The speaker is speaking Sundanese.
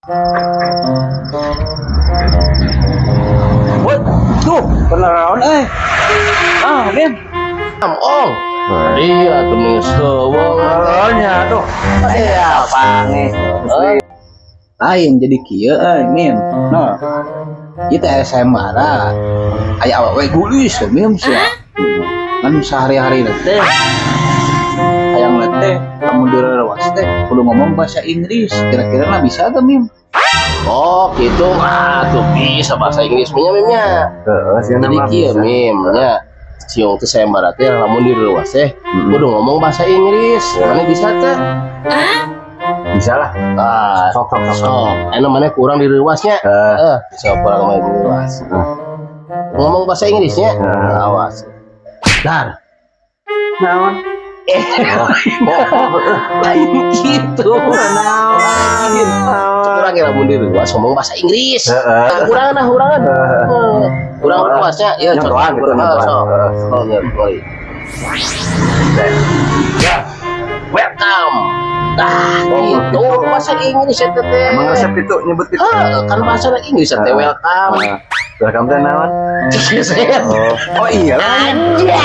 Woi, tuh, beneran eh. Ah, Min. Ong. Iya tuh nih sewong. Oh, nya tuh. Iya, pange. Lain jadi kieu euy, Min. No. Kita SMA lah. Aya awewe gulis we, Min sia. Kan sehari-hari teh hayang teh kamu direwas teh kudu ngomong bahasa Inggris. Kira-kira lah bisa tuh, Mim? Oh, gitu mah tuh bisa bahasa Inggris nya, Mim, nya. Heeh, sih. Jadi kieu, Mim, nya. Ciong teh saya teh lamun direwas teh kudu ngomong bahasa Inggris. Mana bisa teh? Bisa lah. Ah, Sok sok sok. Sok. Enak mana kurang direwasnya? Eh. Eh, sok kurang mah direwas. Ngomong bahasa Inggrisnya? Awas. Dar. Naon? Eh, lain gitu. Lain. Kurang ya lamun direwas ngomong bahasa Inggris. Heeh. Nah, kurangan lah, kurangan. Eh, kurang rewasnya. Ya, Nyontohan gitu, kurang. nyontohan. Sok. Oh, ya, boleh. Ya. Welcome. Nah, Oh, gitu gitu. Bahasa Inggris ya teh. Emang resep itu nyebut itu? Heh, kan bahasa Inggris ya teh welcome. Heeh. Welcome teh naon? Oh. Oh iya lah. Anjay.